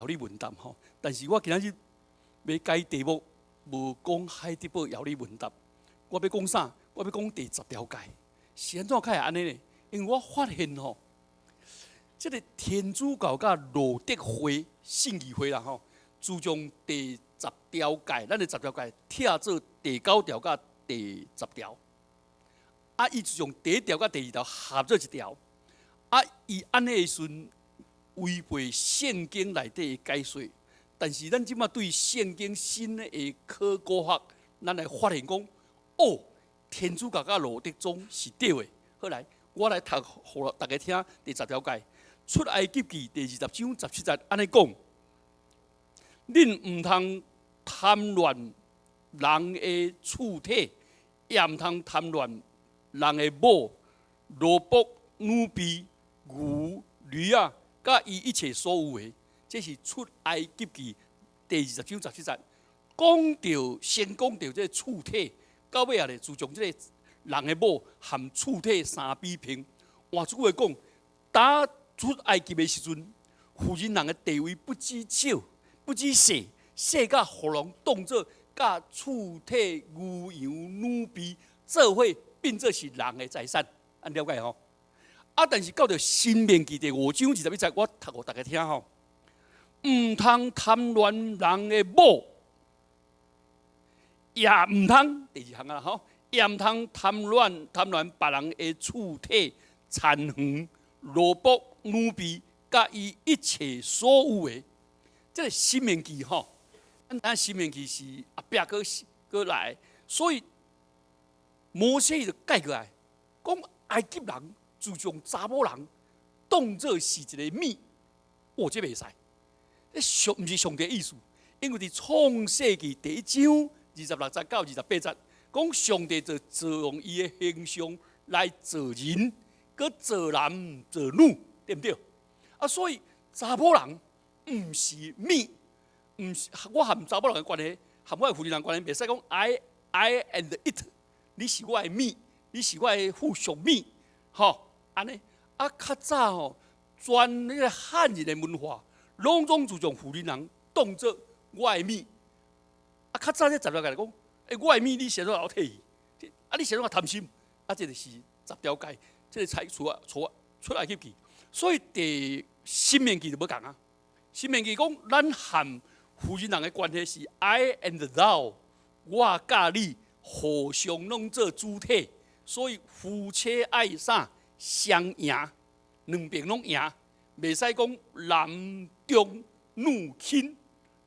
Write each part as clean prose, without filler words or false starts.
理問答吼，但是我今仔日欲改題目，無講海德堡要理問答，我欲講啥？我欲講第十條誡，是按怎會按呢呢？因為我發現吼，這个天主教佮路德會信義會啦吼，自從第十條誡，咱的十條誡拆做第九條佮第十條，啊，伊自從第一條佮第二條合做一條，啊，伊按呢的時陣違背聖經內底的解說，但是咱這馬對聖經新的考古學，咱來發現講，哦，天主教佮路德宗是對的。好來，我來讀予大家聽第十條誡，出埃及記第20章17節按呢講：恁毋通貪戀人的處體，也毋通貪戀人的某、奴僕、女婢、牛、驢仔，佮伊一切所有的。這是出埃及記第二十章十七節，講著先講著這个處體，到尾仔咧就將這个人的某和處體相比拼。換句話講，當出埃及的時陣，婦人人的地位不止少，不止細，細甲予人當做佮處體牛羊女婢做伙變做是人的財產，按了解吼？啊，但是到著申命記第五章21節，我讀予大家聽吼。毋通貪戀人的某，也毋通第二項啊吼，也毋通貪戀別人的處體、田園、奴僕、女婢，佮伊一切所有的。這个申命記吼，咱知影申命記是後壁閣閣來，所以摩西就改過來，講埃及人就將查某人當做是一個物，哦，這袂使。這上毋是上帝意思，因為佇創世記第一章26節到28節，講上帝就造用伊的形象來造人，閣造男造女，對毋對？啊，所以查某人毋是物，毋是我和查某人的關係，和我的婦人關係，袂使講 I and it，你是我的物，你是我的附屬物，吼，按呢。啊，較早吼，全彼個漢人的文化，攏總就將婦人人當做我的物。啊，較早這十條誡來講，欸，我的物你是按怎攏提去？啊，你是按怎貪心？啊，這就是十條誡，這个才出埃及記。所以佇申命記就無仝啊。申命記講，咱和婦人人的關係是 I and thou，我佮你互相攏做主體，所以夫妻愛啥雙贏，兩邊攏贏，袂使講男重女輕，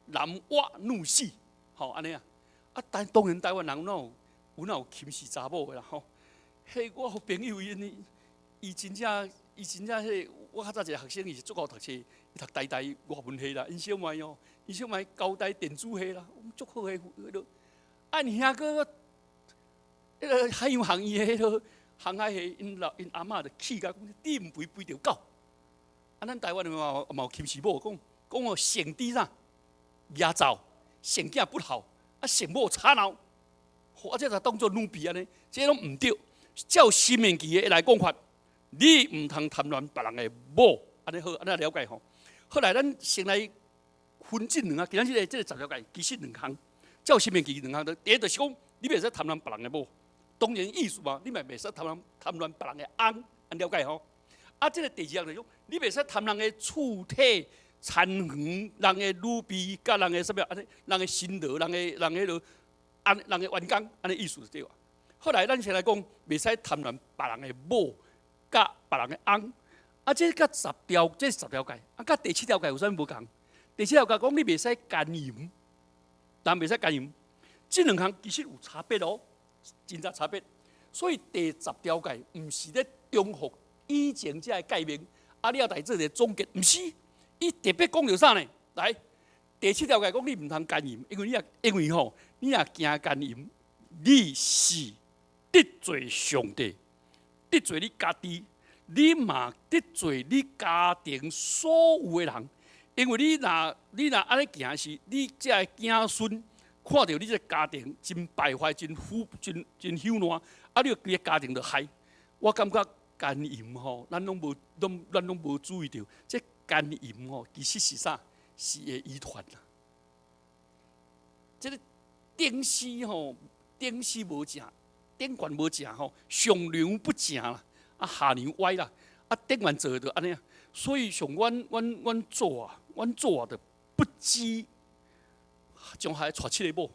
男活女死，吼按呢啊。啊，但當然台灣人哪有輕視查某的啦吼。彼我好朋友𪜶，伊真正彼个，我較早一个學生，伊是足𠢕讀冊，伊讀台大外文系啦，𪜶小妹哦，𪜶小妹交大電子系啦，足好的彼落。啊，𪜶兄閣彼个海洋學院的彼个航海系，𪜶阿嬤就氣甲講：你毋肥肥著狗。啊，咱台灣人嘛有輕視某，講講哦，聖豬啥野灶，聖囝不孝，啊，聖某吵鬧，啊，這就當做女婢按呢，這攏毋對。照申命記的來講法，你毋通貪戀別人的某，按呢好，按呢了解吼。後來咱先來分這兩項，今仔這个十條誡其實兩項，照申命記兩項。第一就是講，你袂使貪戀別人的某，當然意思嘛，你嘛袂使貪戀別人的翁，按了解吼。啊，這个第二項就是講，你袂使貪人的處體、田園、人的女婢、佮人的啥物按呢，人的辛勞、人的彼落，按人的員工，按呢意思就對啊。後來咱先來講，袂使貪戀別人的某，佮別人的翁。啊，這佮十條，這十條誡，啊，佮第七條誡有啥物無仝？第七條誡講你袂使姦淫，但袂使姦淫，這兩項其實有差別哦，真正差別。所以第十條誡毋是咧重複以前這个誡命，啊，了來做一个總結，毋是。伊特別講著啥呢？來，第七條誡講你毋通姦淫，因為吼，你若行姦淫，你是得罪上帝，得罪你家己，你嘛得罪你家庭所有的人，因為你若按呢行是，你這个子孫看著你這个家庭真敗壞、真腐、真朽爛，啊，你規个家庭就害。我感覺姦淫吼，咱攏無注意著，這姦淫吼，其實是啥？是會遺傳啦。這个頂絲吼，頂絲無正，頂懸無正吼，上梁不正啦，啊下梁歪啦，啊頂懸做就按呢。所以像阮祖啊，阮祖啊，就不羈將孩娶七个某。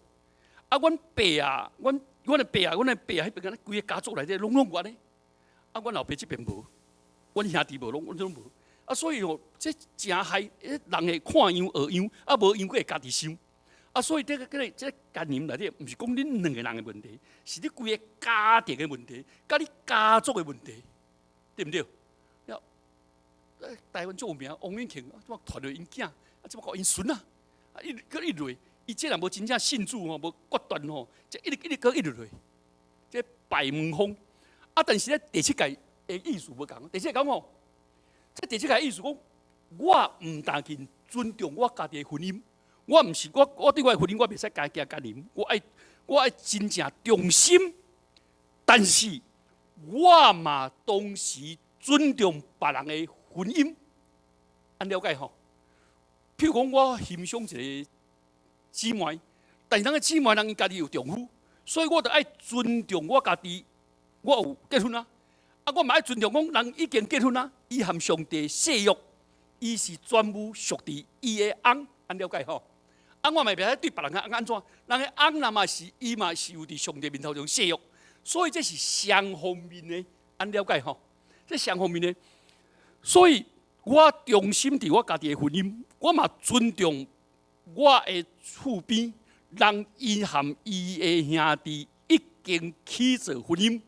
啊，阮爸啊，阮的爸啊，彼邊敢若規个家族內底攏攏有按呢。啊，阮老爸這邊無，阮兄弟無，攏阮攏無。啊，所以吼，這誠害，人會看樣學樣，啊無樣閣會家己想。啊，所以這個奸淫內底，毋是講恁兩個人的問題，是你規个家庭的問題，佮你家族的問題，對毋對？了，台灣足有名，王永慶，怎麼傳予𪜶囝，啊，怎麼佮𪜶孫啊？啊，一閣一落，伊這若無真正信主吼，無決斷吼，這一直一直閣一直落，這敗門風。啊，但是咧第七誡的意思無仝，第七誡講吼，這第七誡意思講，我毋但僅尊重我家己的婚姻，我毋是我我對我的婚姻我袂使家行奸淫，我愛真正忠心，但是我嘛同時尊重別人的婚姻，按了解吼？譬如講，我欣賞一个姊妹，但是人个姊妹人伊家己有丈夫，所以我就愛尊重我家己，我有結婚啊，啊，我嘛愛尊重講人已經結婚啊，伊和上帝誓約，伊是全部屬佇伊的翁，按了解吼？啊，我嘛袂使對別人翁按怎，人的翁若嘛是伊嘛是有佇上帝面頭前誓約，所以這是雙方面的，按了解吼？這雙方面的，所以我忠心佇我家己的婚姻，我嘛尊重我的厝邊人，伊和伊的兄弟已經去做婚姻，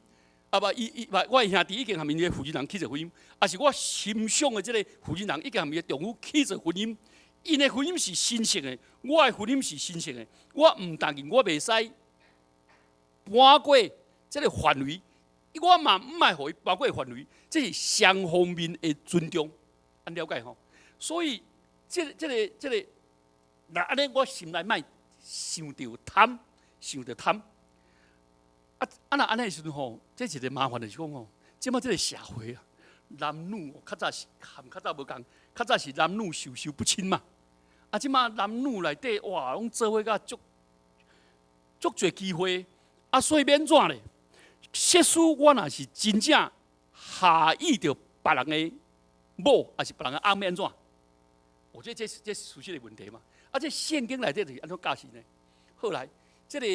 啊無伊伊無我的兄弟已經和𪜶的婦人人去做婚姻，抑是我欣賞的這个婦人人已經和伊的丈夫去做婚姻，𪜶的婚姻是神聖的，我的婚姻是神聖的，我毋但僅我袂使搬過這个範圍，我嘛毋愛予伊搬過範圍，這是雙方面的尊重，按了解吼？所以，這個，若按呢，我心內莫想著貪，想著貪。啊啊！若按呢的時陣吼，這一个麻煩就是講吼，這擺這个社會啊，男女較早是和較早無仝，較早是男女授受不親嘛。啊，這擺男女內底哇，攏做伙甲足足濟機會，啊，所以欲按怎咧？設使我若是真正下意著別人的某，抑是別人的翁欲按怎？我覺得這是事實的問題嘛。啊，這聖經內底就是按怎教示呢？後來，這个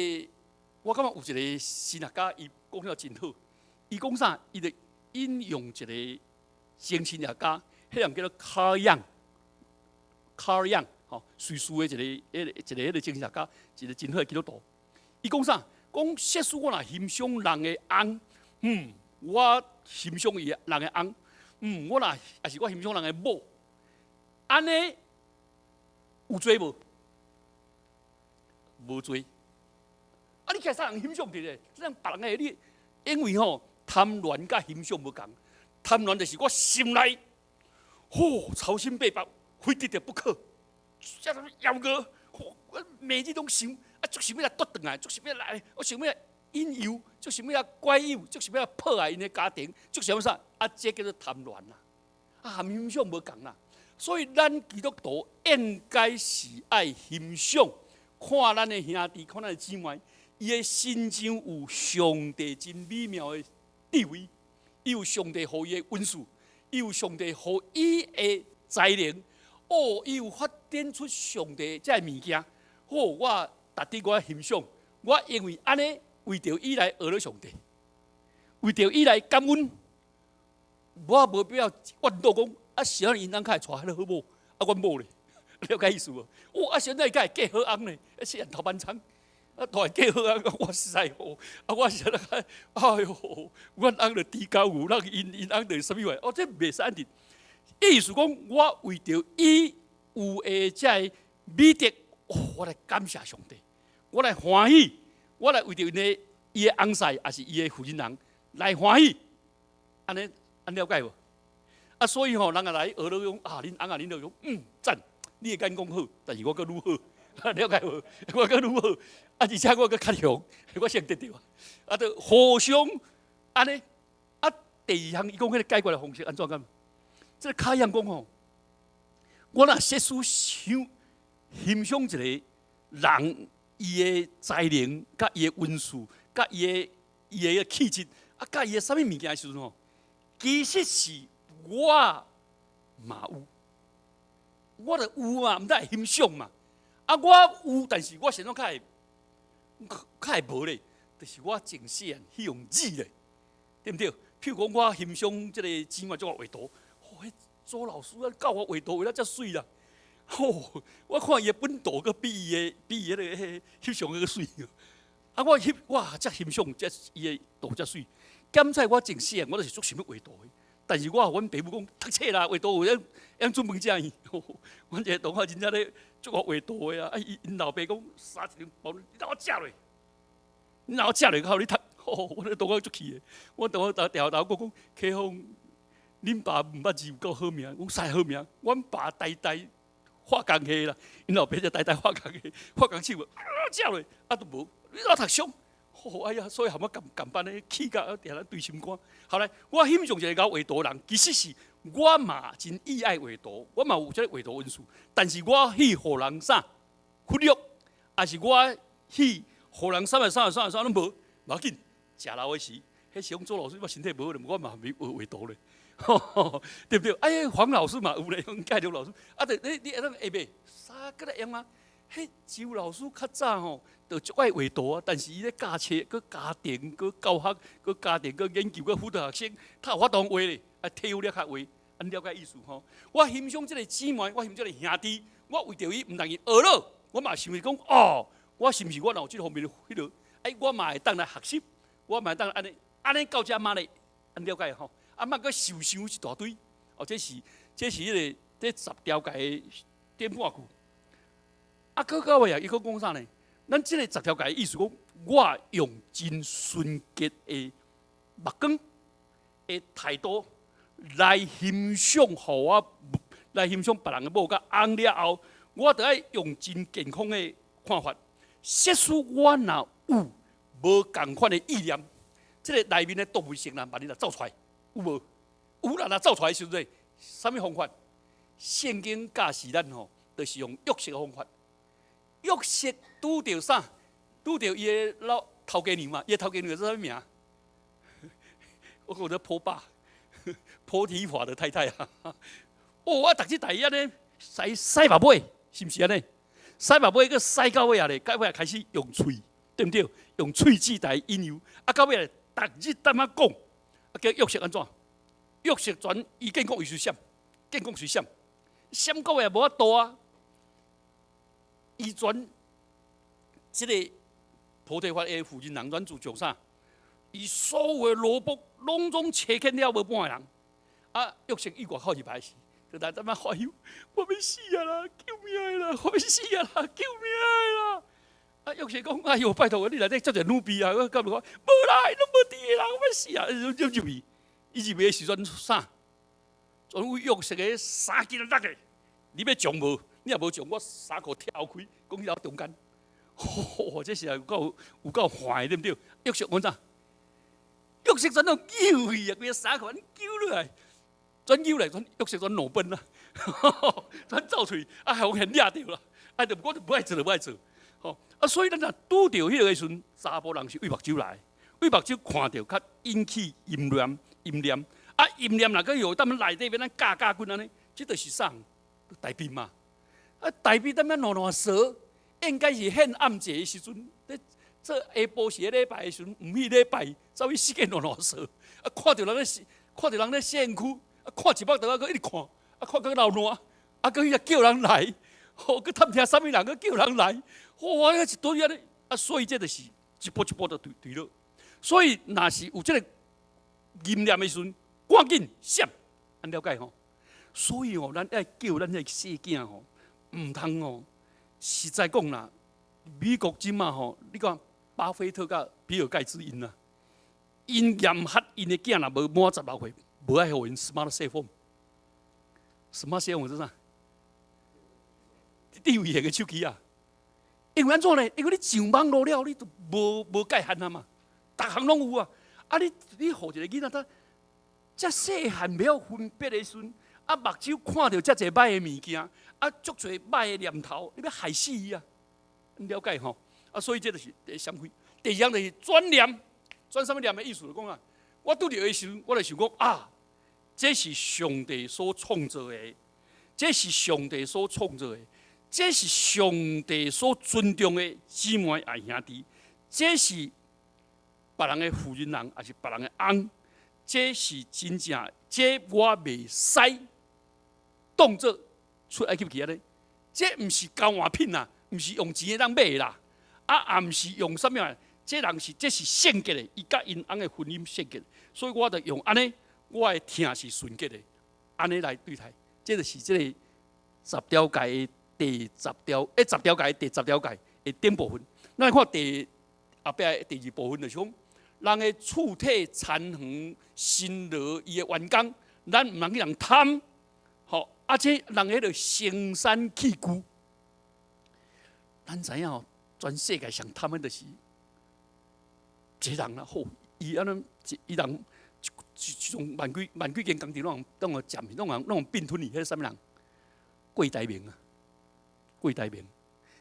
我感覺有一个神學家，伊講了真好。伊講啥？伊就引用一个精神學家，彼人叫做 Carl Jung，Carl Jung，吼，瑞士的一个精神學家，一个真好的基督徒。伊講啥？講設使我若欣賞人的翁，我欣賞伊人的翁，我若抑是我欣賞人的某，按呢有罪無？無罪。啊！你其實人欣賞著咧，這樣別人的你，因為吼貪戀佮欣賞無仝，貪戀就是我心內，吼操心八百，非得著不可，這種枵餓，我每日攏想，啊，足想欲來奪轉來，足想欲來，我想欲來引誘，足想欲來拐誘，足想欲來破壞𪜶的家庭，足想欲啥？啊，這叫做貪戀啦，啊，和欣賞無仝啦。所以咱基督徒應該是愛欣賞，看咱的兄弟，看咱的姊妹，伊的身上有上帝真美妙的智慧，伊有上帝予伊的恩賜，伊有上帝予伊的才能，哦，伊有發展出上帝這个物件。好，我值得我欣賞。我因為按呢，為著伊來學了上帝，為著伊來感恩，我無必要怨妒講，啊，是按𪜶翁較會娶彼个好某，啊，阮某咧，了解意思無？哦，啊，現在敢會嫁好翁咧，啊，死人頭班倉，啊，都會嫁好翁，我實在哦，啊，我是咧，哎喲，阮翁就豬狗牛，咱𪜶翁就啥物話？哦，這袂使按呢。意思講，我為著伊有的這个美德，哦，我來感謝上帝，我來歡喜，我來為著𪜶的伊的翁婿，抑是伊的婦人人來歡喜，按呢按了解無？啊，所以吼，人若來學了講啊，恁翁啊，恁就講，讚，你的眼光好，但是我閣愈好，了解無？我閣愈好，啊，而且我閣較雄，我先得著啊，啊，就互相按呢。啊，第二項伊講彼个解決的方式按怎講？這个卡樣講吼，我若設使想欣賞一個人，伊的才能、佮伊的恩賜、佮伊的氣質，啊，佮伊的啥物物件的時陣吼，其實是我嘛有，我著有嘛，毋知會欣賞嘛。啊，我有，但是我是按怎較會無咧，就是我從細漢彼用字咧，對毋對？譬如講，我欣賞這个姊妹做畫圖，哦，彼周老師啊教我畫圖畫得遮媠啦。吼，我看伊的本圖，閣比伊彼個翕相閣媠。啊，我翕哇，遮欣賞，遮伊的圖遮媠。敢彩我從細漢，我都是足想欲畫圖的。但是我予阮爸母講讀冊啦，畫圖會用準飯食伊。阮一個同學真正咧足會畫圖的啊！啊，伊𪜶老爸講三一張包，你予我食落，你予我食落較予你讀。吼，我咧同學足氣的。我同學逐定頭講講，啟峰，恁爸毋捌字有夠好名，講啥好名？阮爸台大化工系啦，𪜶老爸就台大化工系，化工手啊，食落啊都無，你哪讀書？吼，哎呀，所以含我共共班咧氣甲定咧對心肝。後來我欣賞一個𠢕畫圖人，其實是我嘛真意愛畫圖，我嘛有這個畫圖恩賜，但是我去予人啥忽略，抑是我去予人啥物啥物啥物啥攏無，無要緊，食老的時，彼時講周老師我身體無好咧，我嘛未學畫圖咧，對毋對？哎，黃老師嘛有咧，介紹老師，啊，對，你會當下袂？啥閣來用啊？彼周老師較早吼，就足愛畫圖啊，但是伊咧教冊、閣家庭、閣教學、閣家庭、閣研究、閣輔導學生，較有法度畫咧，啊，體育了較畫，按了解意思吼。我欣賞這個姊妹，我欣賞這個兄弟，我為著伊毋但伊學了，我嘛想著講哦，我是毋是我若有這方面的彼落，哎，我嘛會當來學習，我嘛會當按呢按呢到遮嘛咧，按了解吼。啊，莫閣受傷一大堆，哦，這是彼個這十條誡的頂半句。啊，閣到尾啊，伊閣講啥呢？咱這個十條誡意思講，我用真純潔的目光的態度來欣賞，予我來欣賞別人的某佮翁了後，我著愛用真健康的看法。設使我若有無仝款的意念，這个內面的動物性啦，把你來走出來，有無？有啦，若走出來時陣，啥物方法？聖經教示咱吼，就是用約瑟的方法。約瑟拄著啥？拄著伊的老頭家娘嘛，伊的頭家娘叫啥物名？我講做波爸，波提乏的太太啊！哦，我逐日代誌按呢洗洗目尾，是毋是按呢？洗目尾閣洗到尾仔咧，到尾仔開始用喙，對毋對？用喙齒來引誘，啊，到尾仔逐日踮仔講，啊，叫約瑟按怎？約瑟全伊見講伊隨閃，見講隨閃，閃到尾也無法度啊！伊全這個波提乏的婦人人全自從啥？伊所有的奴僕攏總差遣了無半個人。啊，約瑟伊外口入來時，就來踮仔發憂，我欲死啊啦！救命啦！我欲死啊啦！救命啦！啊，約瑟講：哎喲，拜託你內底遮濟女婢啊！我感覺講無啦，攏無佇个啦，我欲死啊！入入去，伊入去的時陣啥？全為約瑟的衫巾落咧，你欲將無？你若無將，我衫褲跳開，講你佇中間。吼，這是有夠壞，對毋對？約瑟講啥？約瑟全攏揪去啊，規个衫褲按呢揪落來，全揪來，全約瑟全裸奔啦，全走出去，啊，予人掠著啦，啊，就我就無愛做，就無愛做，吼，啊，所以咱若拄著彼个時陣，查埔人是對目睭來，對目睭看著較引起淫念，淫念，啊，淫念若閣有踮內底欲咱教教阮按呢，這就是啥？大便嘛。啊，大便踮遐爛爛趖，應該是獻暗祭的時陣，咧做下晡時禮拜的時陣，毋去禮拜，走去四界爛爛趖。啊，看著人咧，看著人咧洗身軀，啊，看一擺倒啊，閣一直看，啊，看閣流汗，啊，閣去遐叫人來，吼，閣探聽啥物人，閣叫人來，哇，一堆按呢，啊，所以這就是一步一步就墜落。所以，若是有這個淫念的時陣，趕緊閃，按了解吼。所以吼，咱愛叫咱這個細囝吼，毋通吼。實在講啦，美國這馬吼，你看巴菲特佮比爾蓋茨𪜶啊，𪜶嚴喝𪜶的囝若無滿16歲，無愛予𪜶 smart cell phone。smart cell phone 是啥？智慧型的手機啊。因為按怎呢？因為你上網路了，你就無界限啊嘛，逐項攏有啊。啊你，你予一個囡仔，他遮細漢袂曉分別的時陣，啊，目睭看著遮濟䆀的物件，啊，足濟䆀的念頭，你欲害死伊啊！你了解吼？啊，所以這就是第一閃開。第二項就是轉念，轉啥物念的意思？就講啊，我拄著的時陣，我就想講啊，這是上帝所創造的，這是上帝所創造的，這是上帝所尊重的姊妹愛兄弟，這是別人的婦人人，抑是別人的翁，這是真正，這我袂使當做出埃及記按呢，這毋是交換品啊，毋是用錢會當買的啦，啊，也毋是用啥物啊，這人是這是聖潔的，伊佮𪜶翁的婚姻聖潔，所以我就用按呢，我的疼是純潔的，按呢來對待，這就是這个十條誡的第十條，欸，十條誡第十條誡的頂部分。咱來看第後壁的第二部分，就是講人的厝體田園辛勞伊的員工，咱毋通去共貪，吼，啊，這人彼个生產器具，咱知影吼，全世界上貪的就是這人啦，好，伊按呢，伊人一種萬幾萬幾間工廠攏攏予佔去，攏予併吞去，彼啥物人？郭台銘啊，郭台銘，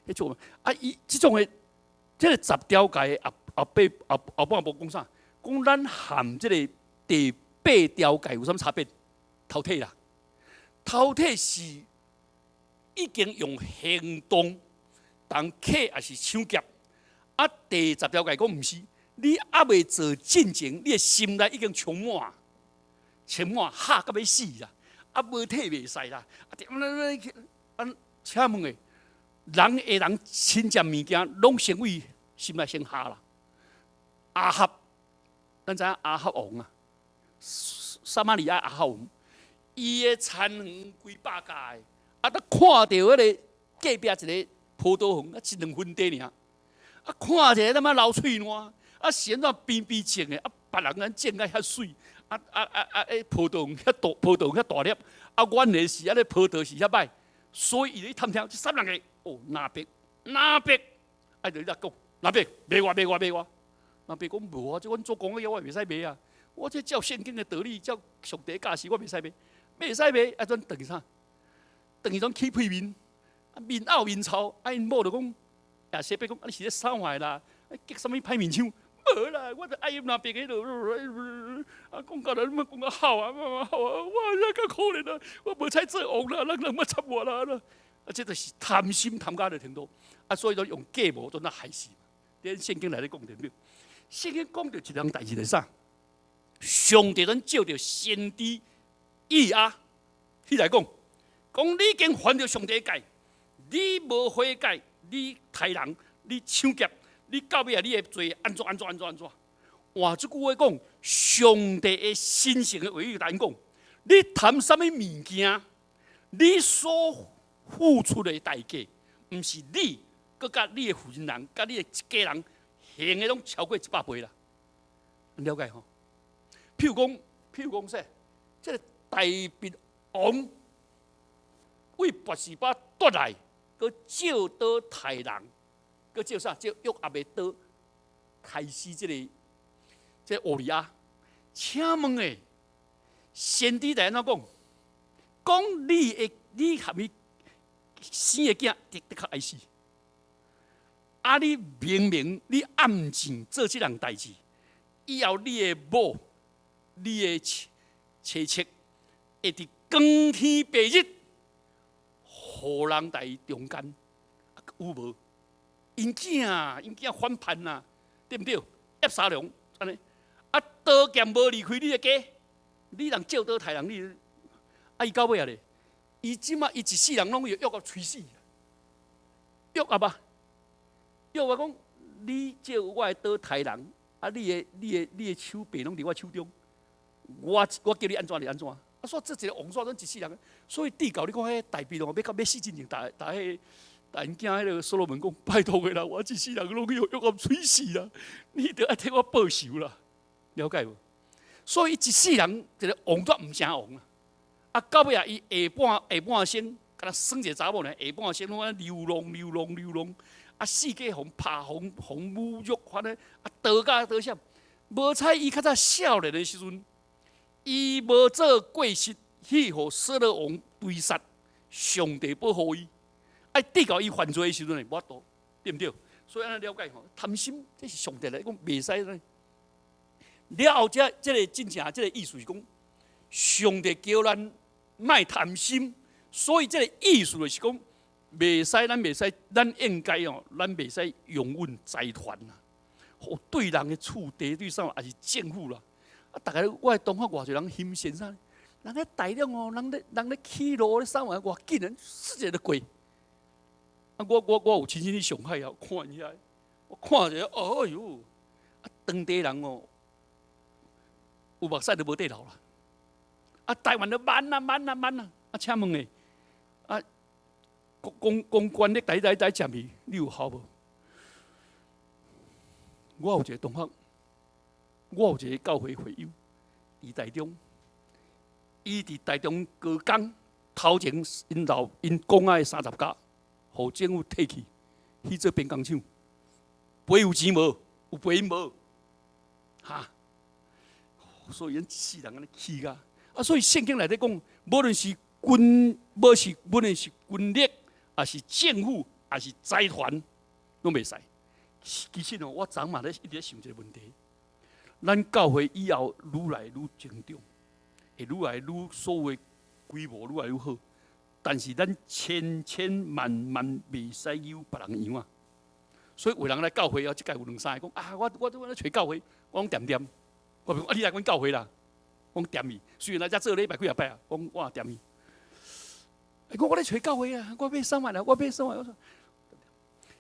彼種啊，伊這種的，這个十條誡的後後背後後半部講啥？講咱和這个第八條誡有啥物差別？偷提啦，偷提是已經用行動當客抑是搶劫，啊，第十條誡講毋是，你猶未做進前，你的心內已經充滿，充滿嚇甲欲死啦，啊，無體袂使啦，啊，啊，請問的，人會人親食物件，攏先為心內先嚇啦。亞哈，咱知影亞哈王啊，撒瑪利亞亞哈王，伊的田園幾百甲的，啊，當看著彼个隔壁一個葡萄園，啊，一兩分地爾，啊，看一个他媽流喙瀾，啊，是按怎邊邊種的，啊，別人按種甲遐媠，啊啊啊啊，彼葡萄園遐大，葡萄園遐大粒，啊，阮的是按呢葡萄是遐歹，所以伊咧探聽，這啥人的？哦，拿伯，拿伯，啊，就咧講，拿伯賣我賣我賣我，拿伯講無啊，這阮祖公的我袂使賣啊，我這照聖經的道理，照上帝教示，我袂使賣，袂使賣，啊，轉轉去啥？轉去轉起屁面，啊面漚面臭，啊𪜶某就講，亞西伯講，啊你是咧創啥啦？啊激啥物歹面相？無啦，我就愛拿伯彼落，啊講到來你莫講甲哭啊，哭啊，我這較可憐啊，我無彩做王啦，人人欲插我啦啦。啊，這就是貪心貪到這程度，啊，所以說用計謀做那害死。佇聖經內底講著沒？聖經講著一項代誌是啥？上帝咱照著先知以利亞起來講，講你已經犯著上帝的誡，你無悔改，你刣人，你搶劫，你到尾啊，你的罪按怎按怎按怎按怎？換這句話講，上帝的神聖的話語來講，你貪啥物物件，你所付出的代價，毋是你，閣佮你的婦人人，佮你的一家人，還的攏超過100倍啦。你了解吼？譬如講說，這个大衛王為拔示巴奪來，閣借刀刣人，閣借啥？借約押的刀刣死這个烏利亞。請問的，先知來按怎講？講你的你合伊生的囝的的確愛死。啊！你明明你暗箭做這項代誌，以後你的某、你的妻妾會佇光天白日，予人來強姦，有無？𪜶囝，𪜶囝反叛啊，對毋對？押沙龍按呢，啊，刀劍無離開你的家，你人借刀刣人，你啊，伊到尾啊咧，伊這馬伊一世人攏予約押催死，約押啊，約押講，你借我的刀刣人，啊，你的手臂攏佇我手中，我叫你按怎就按怎。啊，所以這一個王煞攏一世人，所以至到你看彼大衛王欲到欲死進前，逐逐彼逐𪜶囝彼个所羅門講，拜託的啦，我一世人攏予約押催死啦，你著愛替我報仇啦，了解無？所以一世人一个王煞毋成王啊！啊，到尾啊，伊下半生，敢若耍一个查某爾，下半生攏按呢流浪流浪流浪，啊，四界予拍予予侮辱，反正啊，逃甲倒啥？無彩伊較早少年的時陣，伊無做過失，去予掃羅王追殺，上帝保護伊，愛直到伊犯罪的時陣，無法度，對毋對？所以按呢了解吼，貪心這是上帝來講袂使呢。了後，這個真正這個意思是講，上帝叫咱莫貪心，所以這個意思就是講，袂使咱袂使，咱應該哦，咱袂使擁趸財團啊，或對人的厝地對啥，抑是政府啦。啊，逐个我的同學偌濟人欣羨啥？人咧台中哦，人咧起路咧啥物偌緊的，世界都過。啊，我有親身去上海啊，看遐，我看者，哎喲，啊，當地人哦，有目屎都無得流啦。啊，台灣都慢啊慢啊慢啊，啊，請問咧，啊，公權力在在在食物，你有效無？我有一個同學，我有一個教會會友，佇台中，伊佇台中高工頭前，𪜶老𪜶公仔的30家，予政府提去去做兵工廠，賠有錢無？有賠𪜶無？哈！所以𪜶一世人按呢氣甲，啊！所以聖經內底講，無論是軍，無是無論是軍力，抑是政府，抑是財團，攏袂使。其實哦，我昨嘛咧一直咧想一個問題：咱教會以後愈來愈成長，會愈來愈所謂規模愈來愈好，但是咱千千萬萬袂使有別人樣啊！所以有人來教會哦，這屆有兩三個講啊，我咧揣教會，我講恬恬，我講啊，你來阮教會啦，我講恬伊，雖然來遮做禮拜幾若擺啊，我講我恬伊。伊講我咧揣教會啊，我欲啥物啦，我欲啥物，我說，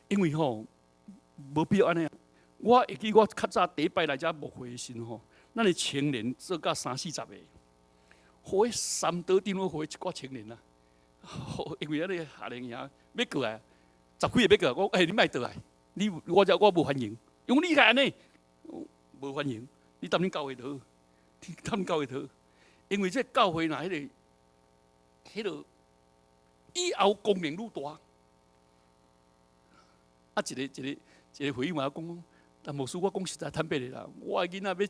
因為吼無必要按呢。我會記我較早第一擺來遮牧會的時陣吼，咱的青年做甲三四十個，予彼三島頂攏予彼一寡青年啊，因為彼個夏令營欲過來，十幾個欲過來，我講欸，你莫倒來，你我遮我無歡迎，因為你會按呢，無歡迎，你踮恁教會就好，你踮教會就好，因為這教會若彼個以後功能愈大，啊，一個一個一個會友嘛講，但牧師我講實在坦白的啦，我的囡仔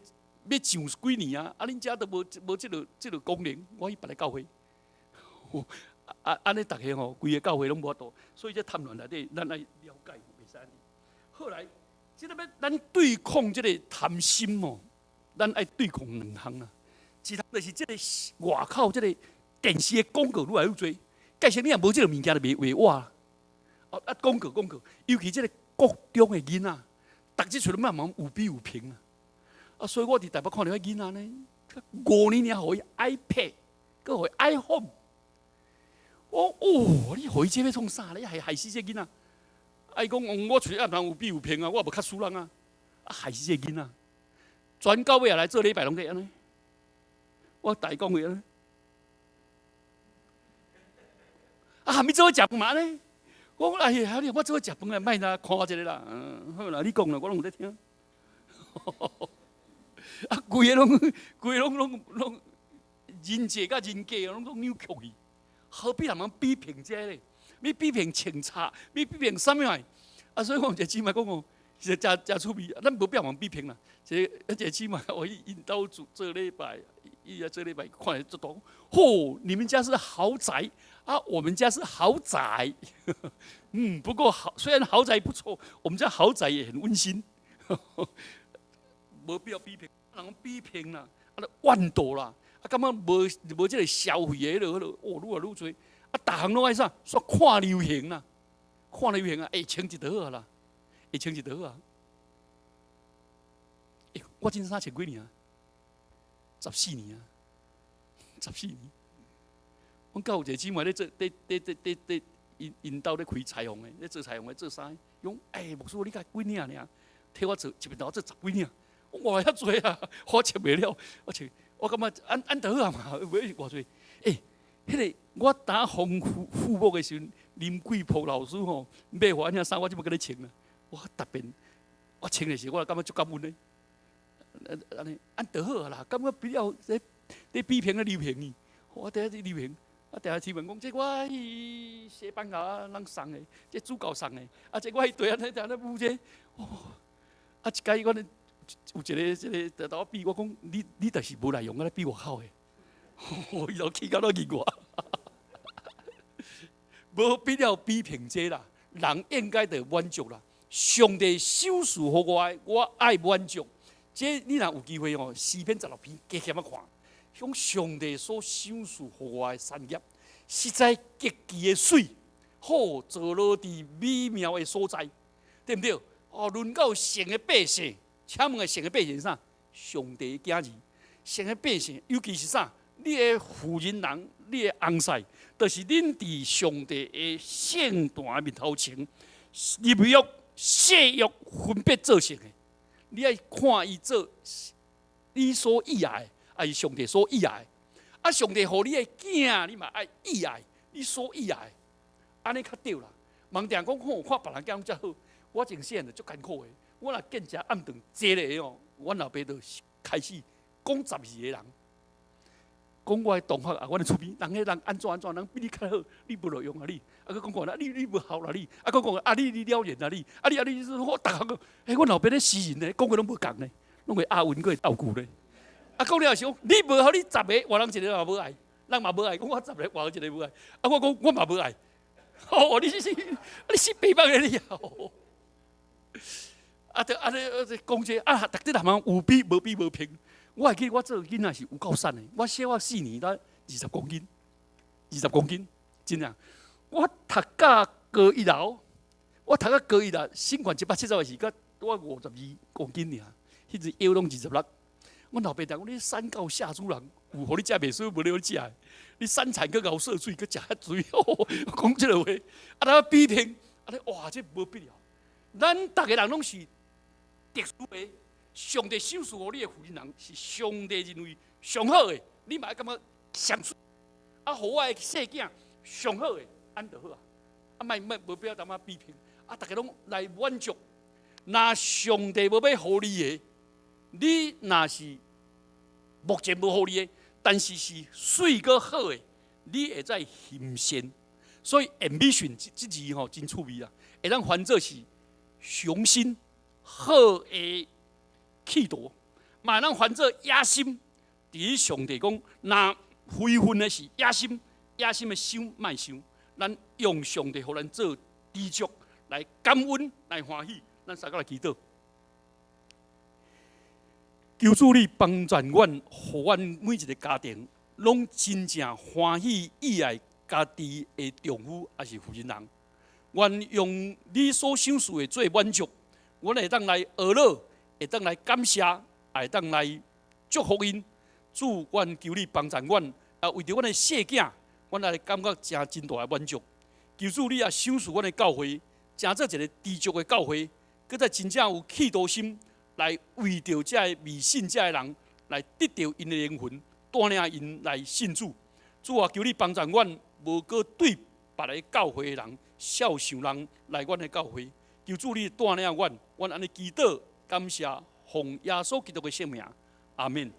欲上幾年啊，啊恁遮都無這個功能，我去別个教會，啊按呢逐个吼，規个教會攏無法度，所以這貪戀內底，咱愛了解，袂使按呢。後來，這個欲咱對抗這個貪心哦，咱愛對抗兩項啊。一項就是這個外口這個電視的廣告愈來愈濟，假設你若無這個物件，就袂活。哦啊，廣告廣告，尤其這個國中的囡仔，逐日出來慢慢有比有評啊。啊，所以我佇台北看著彼囡仔呢，5年爾予伊 iPad，閣予伊 iPhone。我哦，你予伊這欲創啥？你害害死這囡仔！啊，伊講，我出去暗通有比有評啊，我無較輸人啊，啊，害死這囡仔！全教會也來做禮拜攏這按呢。我逐伊講話按呢。啊，還沒做伙食飯嘛呢？我講哎呀，我做伙食飯啊，莫啦，看我一下啦。嗯，好啦，你講啦，我攏有咧聽。啊，規个攏人際佮人格攏扭曲去，何必人人比評這咧？欲比評穿插，欲比評啥物啊？啊，所以我有一個姊妹講哦，是誠誠趣味，咱無必要比評啦。一個一個姊妹，我去𪜶兜做禮拜，伊來做禮拜，看來足多。嚯，你們家是豪宅啊，我們家是豪宅。嗯，不過豪雖然豪宅不錯，我們家豪宅也很溫馨。無必要比評，人比評啦，啊，怨妒啦，啊，感覺無這個消費的彼個，哦，愈來愈濟。啊，逐項攏愛啥？煞看流行啦，看流行啊，會穿一就好啦，會穿一就好啊。欸，我這衫穿幾年啊？14年啊，十四年。阮教有一個姊妹咧做，咧咧咧咧咧，𪜶兜咧開裁縫的，咧做裁縫的做衫。伊講，欸，牧師，你才幾領爾？替我做一遍，我做十幾領。我遐濟啊，我穿袂了，我穿，我感覺按按就好啊嘛，袂偌濟。欸，彼個我當奉父母的時陣，林桂波老師吼買予我領衫，我這擺閣咧穿啊。我特別，我穿的時候，我感覺足感恩的。按呢按就好啊啦，感覺比較咧咧比評咧流行去。我佇遐流行，啊，定定提問講，這我去西班牙人送的，這主教送的，啊，這我去對啊，咧定咧舞這，哦，啊，一擺我咧有一個這個就共我比，我講你你就是無內容，來比外口的。伊就氣到都見我，無必要比評這啦。人應該得滿足啦。上帝賞賜予我的，我愛滿足。這你若有機會哦，詩篇16篇加減仔看，講上帝所賞賜予我的產業，實在極其的媠，好坐落佇美妙的所在，對毋對？哦，輪到神的百姓，請問個神的百姓是啥？上帝的囝兒，神的百姓，尤其是啥？你的婦人人，你的翁婿，就是恁佇上帝的聖壇面頭前立約、誓約分別做聖的。你愛看伊做你所意愛的，抑是上帝所意愛的？啊，上帝予你的囝，你嘛愛意愛，你所意愛的，按呢較對啦。毋通講吼，看別人囝遮好，我前細漢就足艱苦的。我若見食暗頓坐咧哦，阮老爸就開始講12個人，講我的同學啊，阮的厝邊人彼人按怎按怎，人比你較好，你無路用啊你，啊閣講講啊你你無效啦你，啊閣講啊你你了然啦你，啊你啊你我逐項個，欸，阮老爸咧詩人咧，講話攏無仝咧，攏會押韻閣會鬥句咧。啊講了是講你無效，你十個外人一個嘛無愛，人嘛無愛，講我十個外人一個無愛，啊我講我嘛無愛，哦你是你死白目的你啊！啊，就按呢講這啊，逐日含有比無比無評。我會記我做囡仔是有夠瘦的，我小學4年才20公斤，二十公斤，真正。我讀到高一樓，我讀到高一啦，身懸170的時，閣我52公斤爾，彼陣腰攏26。阮老爸講你山高下豬人，有予你食袂輸，無你食的。你三餐閣𠢕潲水，閣食遐濟，講這个話，啊，咱比拼，啊，你哇，這無必要。咱逐个人攏是特殊的，上帝賞賜予你的婦人人是上帝認為上好的，你嘛愛感覺上媠。啊，予我的細囝上好的，按就好啊。啊，莫莫無必要淡仔比拼，啊，逐个攏來滿足。若上帝無欲予你的，你若是目前無予你的，但是是媠閣好的，你會使欣羨。所以 ambition 這這字吼真趣味啊，會當翻做是雄心、好的氣度，嘛會當翻做野心。佇上帝講，若非分的是野心，野心的想莫想，咱用上帝予咱做知足，來感恩，來歡喜。咱三個來祈禱。求主你幫助阮，予阮每一个家庭攏真正歡喜意愛家己的丈夫，抑是婦人人。願用你所賞賜的做滿足，阮會當來學樂，會當來感謝，會當來祝福𪜶。主，阮求你幫助阮，啊，為著阮的細囝，阮來感覺誠真大的滿足。求主你也賞賜阮的教會，成做一个知足的教會，閣再真正有企圖心，來為著這个未信這个人，來得著𪜶的靈魂，帶領𪜶來信主。主啊，求你幫助阮，無閣對別个教會的人肖想人來阮的教會。求主你帶領阮，阮按呢祈禱，感謝，奉耶穌基督的聖名，阿門。